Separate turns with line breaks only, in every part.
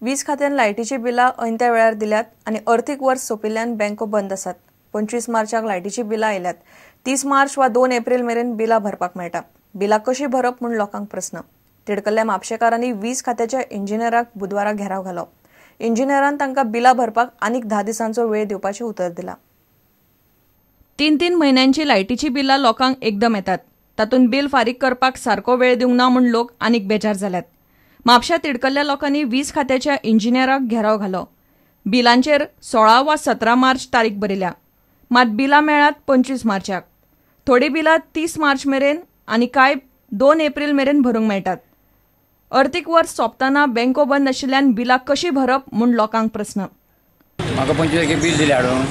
वीज खात्यान लायटीची बिलां ऐन त्या वेळार दिल्यात आनी अर्थीक वर्स सोंपिल्ल्यान बँको बंद आसात. 25 मार्चाक लायटीची बिलां आयल्यात. 30 मार्च वा 2 एप्रील मेरेन बिलां भरपाक मेळटा. बिलां कशी भरप म्हूण लोकांक प्रस्न. तिडकल्ल्या म्हापशेकारांनी वीज खात्याच्या इंजिनियराक बुधवारा घेराव घालो. इंजिनियरान तांकां बिलां भरपाक आनीक 10 दिसांचो वेळ दिवपाचें उतर दिलां. 3-3 म्हयन्यांची लायटीची बिलां लोकांक एकदम येतात. तातूंत बिल फारीक करपाक सारको वेळ दिवंक ना म्हूण लोक आनीक बेजार जाल्यात. म्हापश्या तिडकल्ल्या लोकांनी वीज खात्याच्या इंजिनियराक घेराव घालो. बिलांचेर 16 वा 17 मार्च तारीख बरयल्या, मात बिलां मेळ्ळ्यात 25 मार्चाक. थोडीं बिलां 30 मार्च मेरेन आनी कांय 2 एप्रील मेरेन भरूंक मेळटात. अर्थीक वर्स सोंपतना बँको बंद आशिल्ल्यान बिलां कशी भरप म्हूण लोकांक प्रस्न.
म्हाका 25 तारखेक बील दिलें हाडून,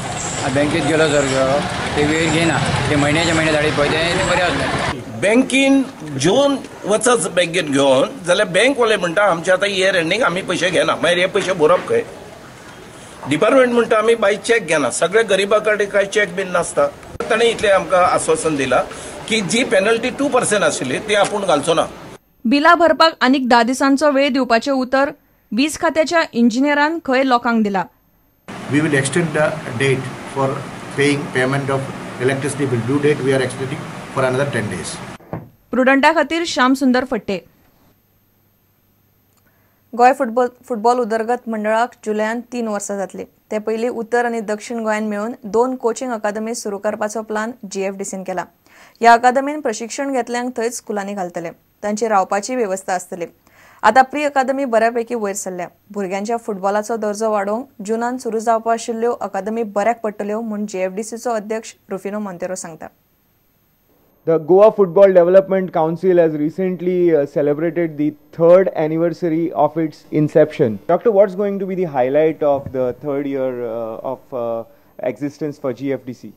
बँकेत गेलो सारको ते वेळ घेयना, ते म्हयन्याच्या म्हयन्या धाडीत पळय तें बरें आसलें.
बँकेन घेवन वचच बँकेत घेवन जाल्यार बँकवाले म्हणटा आमचे आतां इयर एंडींग आमी पयशे घेना, मागीर हे पयशे भरप खंय? डिपार्टमेंट म्हणटा आमी बाय चॅक घेना, सगळे गरिबा कडेन कांय चॅक बीन नासता. ताणें इतलें आमकां आस्वासन दिलां की जी पेनल्टी 2% आशिल्ली ती आपूण घालचो ना.
बिलां भरपाक आनीक 10 दिसांचो वेळ दिवपाचें उतर वीज खात्याच्या इंजिनियरान खंय लोकांक दिला.
We will extend the date for paying payment of electricity bill. Due date we are extending for another 10 days.
प्रुडंटा खातीर श्याम सुंदर फट्टे. गोंय फुटबॉल उदरगत मंडळाक जुलयान 3 वर्सां जातली. ते पयलीं उत्तर आनी दक्षिण गोंयांत मेळून 2 कोचिंग अकादमी सुरू करपाचो प्लान जीएफडीसीन केला. ह्या अकादमीन प्रशिक्षण घेतल्यांक थंयच स्कुलांनी घालतले. तांची रावपाची वेवस्था आसतली. आतां प्री अकादमी बऱ्यापैकी वयर सरल्या. भुरग्यांच्या फुटबॉलाचो दर्जो वाडोवंक जुनान सुरू जावपा आशिल्ल्यो अकादमी बऱ्याक पडटल्यो म्हूण जीएफडीसीचो अध्यक्ष रुफिनो मोंतेरो सांगता.
The Goa Football Development Council has recently celebrated the 3rd anniversary of its inception. Doctor, what's going to be the highlight of the 3rd year of existence for GFDC?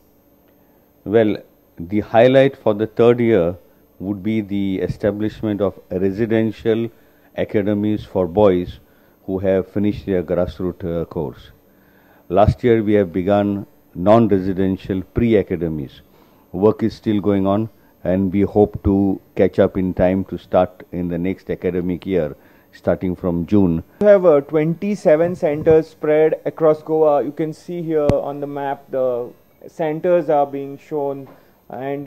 Well, the highlight for the 3rd year would be the establishment of residential academies for boys who have finished their grassroots course. Last year we have begun non-residential pre-academies. Work is still going on and we hope to catch up in time to start in the next academic year, starting from June.
We have 27 centers spread across Goa. You can see here on the map the centers are being shown, and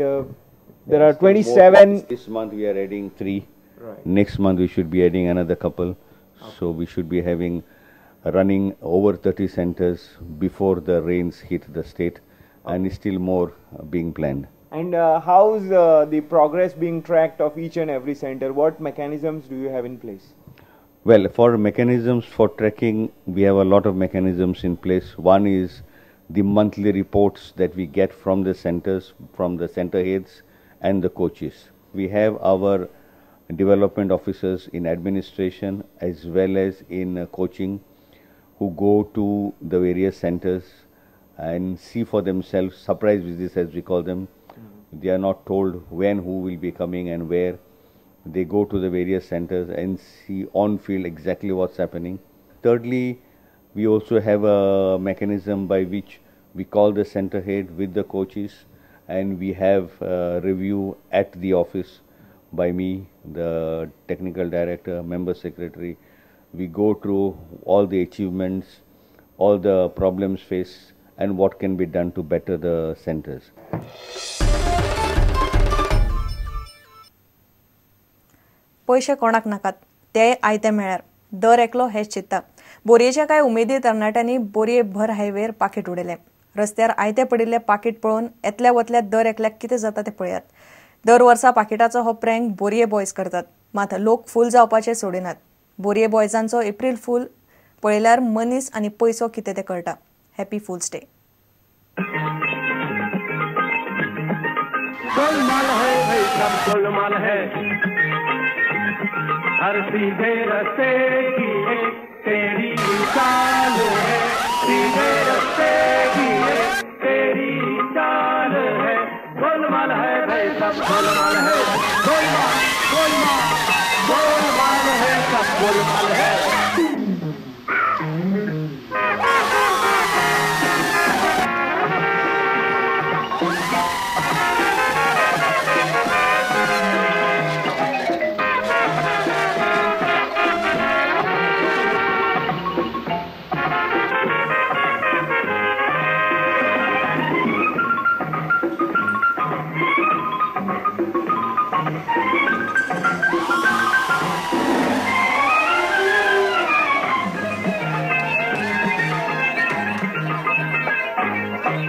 there are 27.
This month we are adding 3.
Right.
Next month we should be adding another couple. Okay. So we should be having running over 30 centers before the rains hit the state. Okay. And still more being planned.
And how's the progress being tracked of each and every center? What mechanisms do you have in place?
Well, for mechanisms for tracking, we have a lot of mechanisms in place. One is the monthly reports that we get from the centers, from the center heads and the coaches. We have our development officers in administration as well as in coaching who go to the various centers and see for themselves, surprise visits as we call them. Mm-hmm. They are not told when, who will be coming and where. They go to the various centers and see on field exactly what's happening. Thirdly, we also have a mechanism by which we call the center head with the coaches and we have a review at the office by me, the technical director, member secretary. We go through all the achievements, all the problems faced and what can be done to better the centers.
पयशे कोणाक नाकात, ते आयते मेळ्यार दर एकलो हेच चिंतता. बोरयेच्या कांय उमेदी तरणाट्यांनी बोरये भर हायवेर पाकीट उडयलें. रस्त्यार आयते पडिल्ले पाकीट पळोवन येतल्या वतल्या दर एकल्याक कितें जाता तें पळयात. दर वर्सा पाकिटाचो हो प्रँक बोरये बॉयज करतात, मात लोक फूल जावपाचे सोडिनात. बोरये बॉयजांचो एप्रील फूल पळयल्यार मनीस आनी पयसो कितें तें कळटा. Happy fools day.
गोलमाल है भाई, सब गोलमाल है, हर सीधे रस्ते की एक तेरी चाल है, सीधे रस्ते की एक तेरी चाल है, गोलमाल है भाई, सब गोलमाल है, गोलमाल गोलमाल गोलमाल है, सब गोलमाल है.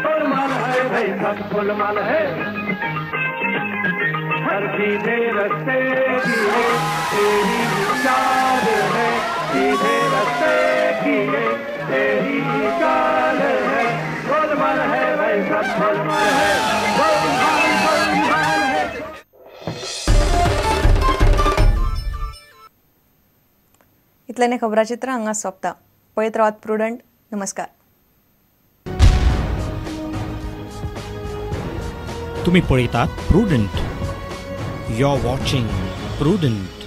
गोलमाल है भाई सब गोलमाल है, हर सीधे रस्ते की है तेरी चाल है, सीधे रस्ते की है तेरी चाल है, गोलमाल है भाई सब गोलमाल है, गोलमाल गोलमाल है।
इतल्याने खबराचित्र हांगा सोंपता. पळयत रावात प्रुडंट. नमस्कार.
तुम्ही पळयतात Prudent. You are watching Prudent.